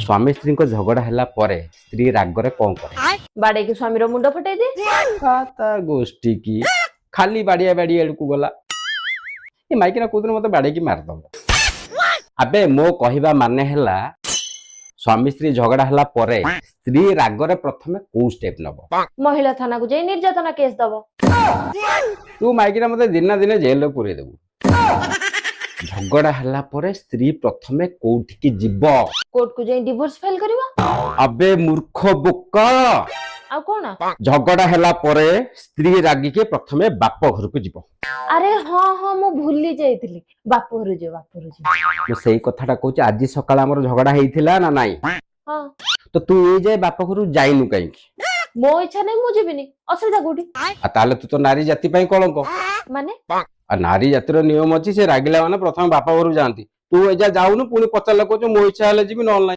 ସ୍ୱାମୀ ସ୍ତ୍ରୀଙ୍କ ଝଗଡା ହେଲା ପରେ ସ୍ତ୍ରୀ ରାଗରେ କଣ କରେ? ବାଡେଇକି ସ୍ୱାମୀର ମୁଣ୍ଡ ଫଟେଇ ଦେ। ତା ଗୋଷ୍ଠୀ କି ଖାଲି ବାଡିଆ ବାଡି ଆଡକୁ ଗଲା। ଏ ମାଇକିନା କୋଉଦିନ ମତେ ବାଡେଇକି ମାରିଦବ। ଆବେ, ମୋ କହିବା ମାନେ ହେଲା, ସ୍ୱାମୀ ସ୍ତ୍ରୀ ଝଗଡା ହେଲା ପରେ ସ୍ତ୍ରୀ ରାଗରେ ପ୍ରଥମେ କୋଉ ଷ୍ଟେପ ନବ? ମହିଳା ଥାନାକୁ ଯାଇ ନିର୍ଯାତନା କେସ୍ ଦବ। ତୁ ମାଇକିନା ମତେ ଦିନ ନା ଦିନେ ଜେଲରେ ପୁରେଇ ଦେବୁ। ଝଗଡା ହେଲା ପରେ ସ୍ତ୍ରୀ ପ୍ରଥମେ କୋଉଠିକି ଯିବ? କୋର୍ଟକୁ ଯାଇ ଡିଭୋର୍ସ ଫାଇଲ କରିବ। ଆବେ ମୂର୍ଖ ବୋକା। ଆଉ କଣ? ଝଗଡା ହେଲା ପରେ ସ୍ତ୍ରୀ ରାଗିକି ପ୍ରଥମେ ବାପ ଘରକୁ ଯିବ। ଆରେ ହଁ, ମୁଁ ଭୁଲି ଯାଇଥିଲି। ବାପ ଘରୁ ଯିବ, ବାପ ଘରୁ ଯିବ। ମୁଁ ସେଇ କଥାଟା କହୁଛି। ଆଜି ସକାଳେ ଆମର ଝଗଡା ହେଇଥିଲା ନା ନାଇଁ? ହଁ। ତ ତୁ ଏଇ ଯାଏ ବାପ ଘରୁ ଯାଇନୁ କାହିଁକି? ମୋ ଇଚ୍ଛା ନାହିଁ, ମୁଁ ଯିବିନି, ଅସୁବିଧା କୋଉଠି? ଆଉ ତାହେଲେ ତୁ ତ ନାରୀ ଜାତି ପାଇଁ କଳଙ୍କ। ମାନେ? ଆଉ ନାରୀ ଜାତିର ନିୟମ ଅଛି, ସେ ରାଗିଲା ମାନେ ପ୍ରଥମେ ବାପ ଘରୁ ଯାଆନ୍ତି। ତୁ ଏ ଯା ଯାଉନୁ, ପୁଣି ପଚାରିଲେ କହୁଛୁ ମୋ ଇଚ୍ଛା ହେଲେ ଯିବି, ନହେଲେ ନାହିଁ।